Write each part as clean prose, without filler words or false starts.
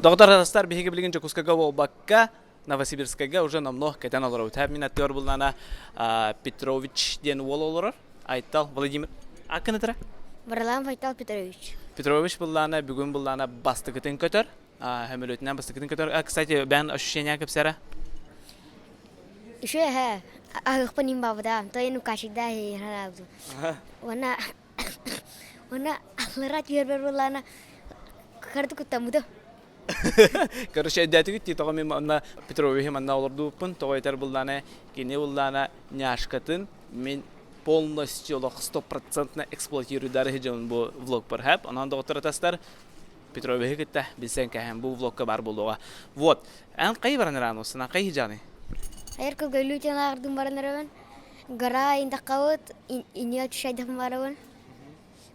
Доҕотор атастар биһиги билигин Дьокуускайга буолбакка Новосибирскайга уже номнуо кэтэн олоробут. Мин аттыгар буллаана Петрович диэн уол олорор. Айтал Владимир Аккын ытыра? Варлам Айтал Петрович. Петрович буллаана бүгүн буллаана бастыкытын көтөр. Сөмөлүөтүнэн бастыкытын көтөр. Кстати, бэйэн ощущение кэпсэрэ? Еще эһэ аһыахпын им бабыда, тойын укашигда ханабду. Уонна уонна аллара түһэрбэр буоллаана кырды куттаммыта. Короче, өйдөөтүгүт дии тоҕо мин манна Петровиһы манна олордубуппун, тоҕо этэр буллаана кини буллаана няшкатын мин полностью олох стопроцентно эксплуатируйдары сылдьабын бу влогпар хэп. Онон доҕоттор атастар Петровиһы кытта билсэн кэһэн бу влогка баар буолуоҕа. Вот. Эн кай баран ыраан осына кай хижаны? Айар кылгайлуу тен ағырдым баран ырабын. Гора индаққабыт иниа түшайдахым барабын.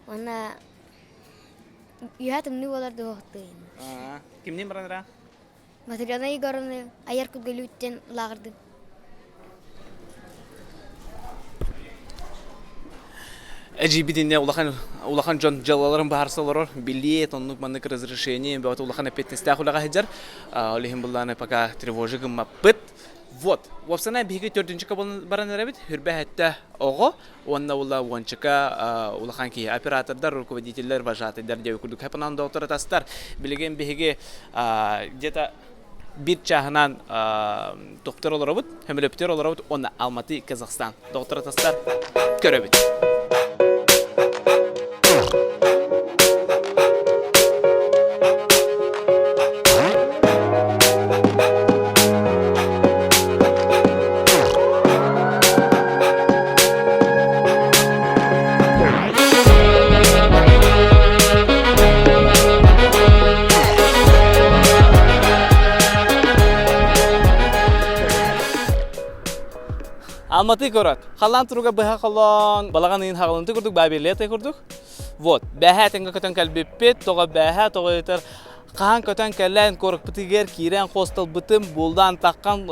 Уонна үһэ тымныы буолар дуоһуттуйун. Кимнин баран ыраан? Матрена Егоровна айар кылгайлууттен лааҕырдым. Эдьиийбит иннэ улахан улахан дьон дьыалаларын быһаарса олорор. Билиэт, оннук маннык разрешение бөҕөтө улахан эппиэтинэстээх үлэҕэ сылдьар. Ол иһин былааны пока тревожи гыммаппыт. Вот. Уопсана биһиги төрдүнчү баран эрэбит. Хүрбэһэттэ оҕо уонна ула уончака улахан киһи оператордар, руководителлэр, вожатыйдар диэби курдук хэпанан доктор атастар. Билигин биһиги где-то биир чааһынан доктор олоробут, хөмөлөптөр олоробут уонна Алматы, Казахстан. Доктор атастар көрөбүт. Алматы город. Халлаан туруга быһа холоон, балаҕан ыйын хаҕылынты курдук, бабилетай курдук. Вот, бэһээ тэҥҥэ көтөн кэлбиппит, тоҕо бэһээ, тоҕо ыытар хаһан көтөн кэлэн куораппытыгар киирэн хостелбытын булан таххан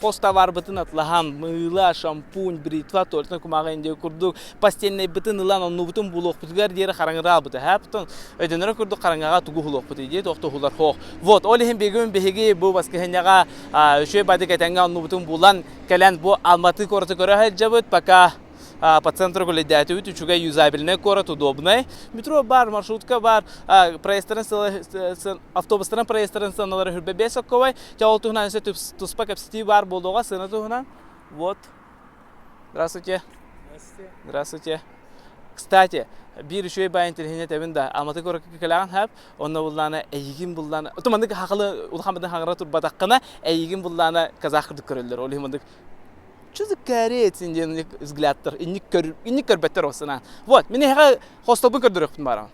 хос товарбытын атлаһан мыыла шампунь бритва туалетнай кумааҕы индия курдук постельнайбытын ылан оннубутун булуохпутугар диэри хараҥыраабыта һэ өйдөнөрө курдук хараҥаҕа тугу уһулуохпутуй дии туох туһулар хоох вот ол иһин бүгүн биһиги бу баскыһынньаҕа үчүгэй бадык этэҥҥэ оннубутун булан кэлэн бу Алматы куораты көрө сылдьабыт пока по центру гуляйдаатыбыт үчүгэй юзабельный куорат удобный метро бар маршрутка бар проездтарын автобустарын проездтарын сыаналара хүрбэ бес окковай ол туһунан өссө туспа кэпсэтии баар буолуоҕа сыана туһунан вот здравствуйте здравствуйте кстати биир үчүгэй баайын тилиһине тэбин да Алматы куоракка кэлэҕин хап онно буллаана эйигин буллаана оту маннык хахалы улахан быдан хаҥара турбатаххына эйигин буллаана казах курдук көрөллөр ол иһин маннык Что за кореец диэн взглядтар инник көр инник көрбөттөр осына. Вот, мин эһэҕэ хостолбун көрдөрүөхпүн баарам.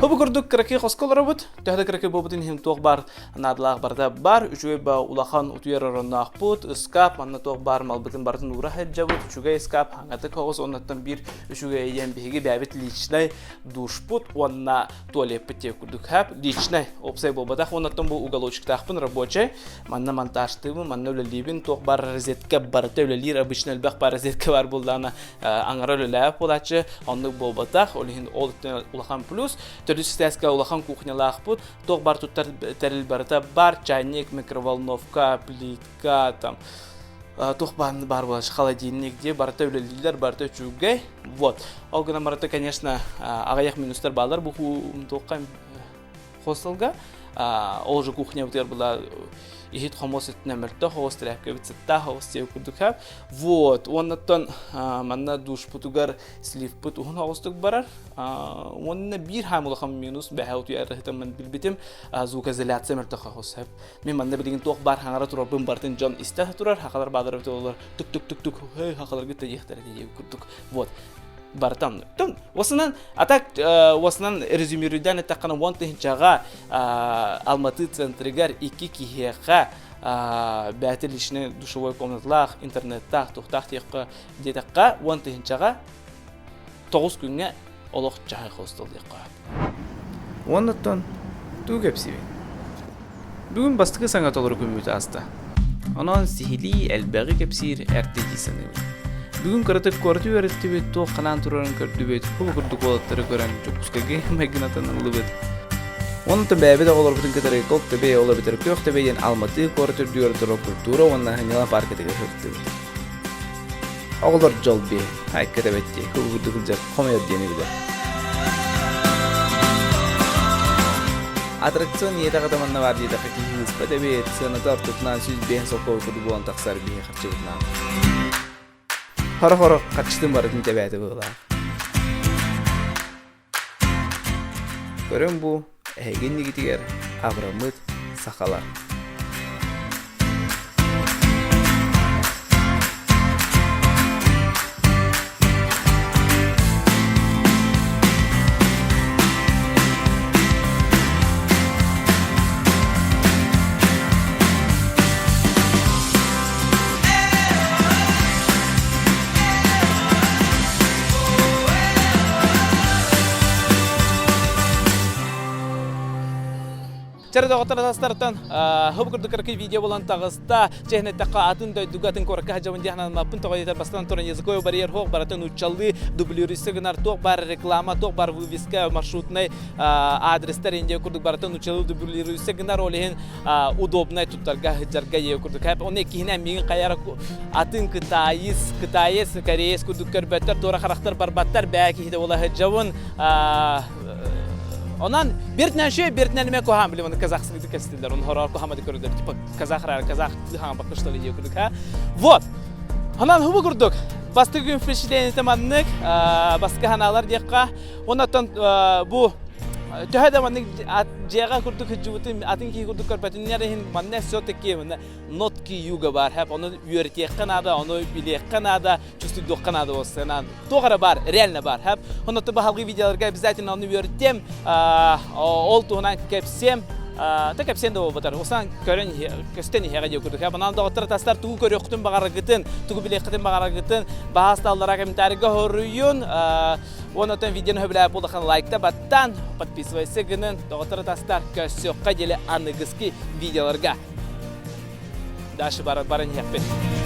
Бу курдук кыракый хоско олоробут. Төһө да кыракый буолбутун иһин туох баар наадалаах барыта бар. Үчүгэй ба улахан утуйар оронноохпут, ыскаап, манна туох баар малбытын барытын уура сылдьабыт. Үчүгэй ыскаап хаҥатык оҕус, оннуттан биир үчүгэй диэн биһиги бэйэбит личнай душпут уонна туалеппыт диэн курдук хэп личнай уопсай буолбатах уоннаттан бу уголочектаахпын рабочай манна монтажтыыбын манна үлэлиибин туох баар розетка барыта үлэлиир обычно элбэх баар розетка бар буоллаҕына аҥара үлэлээбэт буолааччы оннук буолбатах ол иһин ол улахан плюс төрдүс этээскэ улахан кухнялаахпыт туох баар туттар тэрил барыта бар чайник микроволновка плитка там туох баар буолар холодильник дии барыта үлэлииллэр барыта үчүгэй вот ол гынан барыта конечно аҕыйах минустар бааллар бу туохха хостелга ол же кухнябытыгар была иһит хомуос өттүнэн мөлтөх оҕус тирээпкэбит сыттаах оҕус диэбит курдук вот уоннаттан манна душпутугар сливпыт уһун оҕустук барар уонна биир хаам улахан минус бэһэ утуйар ыһытаммын билбитим звукоизоляция мөлтөх оҕус Мин манна билигин туох баар хаҥара турарбын барытын дьон истэ турар, хахалар баалара олор тук-тук-тук-тук, хей, хахаларгыт да диэхтэрэ диэбит курдук. Вот. Барытан. Тон, осынан, а так, осынан резюмируйдан эттэххинэ, уон тыһынчаҕа Алматы центригэр икки киһиэхэ бэйэтэ личный душевой комнаталаах, интернеттаах, туохтаах диэххэ диэтэххэ, уон тыһынчаҕа тоҕус күҥҥэ олох чаһай хостел диэххэ Уоннаттан тугу кэпсиибин? Бүгүн бастакы саҥа толору күммүт ааста. Онон сиһилии элбэҕи кэпсиир эрдэ дии саныыбын. Бүгүн кыратык куораты үөрэттибит, туох ханаан турарын көрдүбүт, бу курдук уолаттары көрөн Дьокуускайга майгынатан ыллыбыт. Онтон бэйэбит оҕолорбутун кытары Кок Төбе ол эбэтэр Күөх Төбе диэн Алматы куорат үрдүгэр турар культура уонна сынньалаҥ пааркатыгар сырыттыбыт. Оҕолор дьол биэ, айка тэбэт дии, курдук сылдьар хомойор диэни билэр. Аттракцион ийэтэҕэ манна баар диэтэххэ киһи ыыспат эбит, сыаната ортотунан 105 солкуобай курдук буолан тахсар биһи харчыбытынан. Хоро-хоро харчытын барытын тэбээтэ быһыылаах. Көрөн бу, эһиги иннигитигэр абыраммыт сахалар. Чэрэ доҕоттор атастартан хып курдук кыракый видео булан таҕыста. Чэһинэттэххэ атын дойдуга атын куоракка сылдьабын диэн санаммаппын. Тоҕо диэтэр бастатан туран языковой барьер суох барытын нууччалыы дублируйса гынар туох баар реклама, туох баар вывеска, маршрутнай адрестар индия курдук барытын нууччалыы дублируйса гынар. Ол иһин удобнай туттарга сылдьарга ийэ курдук. Оны иккиһинэн миигин хайара атын кытайыс, кытаец, кореец курдук көрбөттөр, туора харахтар барбаттар, бээ киһитэ буола сылдьабын. Онон биртинэн шөй, биртинэн эмэ куһаан билим, оны казахскыйды кэстилер, оны хороор куһамады көрүлэр, типа казах рар, казах хаан бакы что ли дии курдук, ha. Вот. Онон хубу курдук. Бастакы күн впечатлениете маннык, бастакы ханаалар диэххэ. Онон бу төһө да маннык дьиэҕэ курдук сылдьыбытым, атын киһи курдук көрбөтүннэр иһин манна все-таки манна нотки юга баар хэп ону үөрэтиэххэ наада, ону билиэххэ наада, чувствуйдуохха наада буолсанан. Туох эрэ баар, реально баар хэп. Онно баһалгы видеоларга обязательно ону үөрэтиэм, ол туһунан кэпсиэм. Та кэпсиэн да буолбатар. Усан көрөн көстөн иһэҕэ диэ курдук. Банан доҕоттор тастар тугу көрүөххүтүн баҕараргытын, тугу билиэххитин баҕараргытын баһаасталлара комментарийга хоруйун. Уонна оттон видеоны сөбүлээбит буоллаххына лайкта баттаан, подписывайся гынын, доҕоттор атастар көрсүөххэ диэли аныгыскы видеоларга. Дальше баран иһэхпит.